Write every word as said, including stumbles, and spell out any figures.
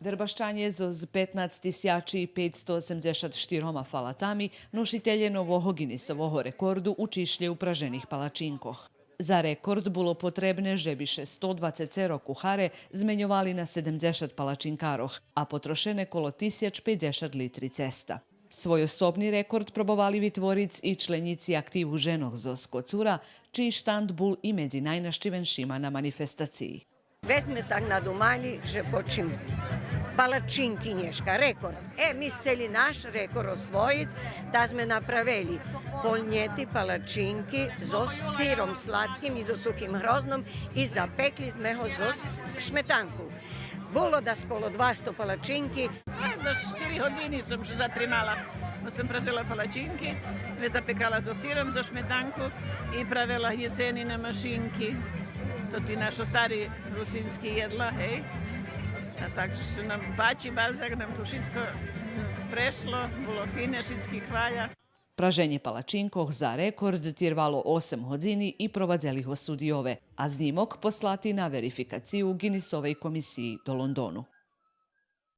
Вербащанє зоз петнац тисячи пейцсто осемдзешат штирома фалатами, ношителє нового Гинисового рекорду у чишлє упражених палачинкох. За рекорд було потребне же би ше сто двацецеро кухаре зменьовали на седемдзешат палачинкарох, а потрошене коло тисяч пейдзешат литри цеста. Свой особни рекорд пробовали витвориц и членїци активу женох зоз Коцура, чий штанд бул и медзи найнащивеншима на манифестациї. Вец зме так надумали же почим палачинки нєшка, рекорд. Е, ми сцели наш рекорд освоїц, та зме направели полнєти палачинки зоз сиром сладким и зоз сухим грозном и запекли зме го зоз шметанку. Було дас коло двасто палачинки. Е, до штири години сом ше затримала. Бо сом пражела палачинки, ме запекала зоз сиром, зоз шметанку и правела гнєцени на машинки. То ти нашо стари русински єдла, гей. А так же ше нам пачи барз, як нам ту шицко прешло, було фине, шицки хваля. Праженє палачинкох за рекорд тирвало осем годзини и провадзели го судийове, а знїмок послати на верификацию Гинисовей комисиї до Лондону.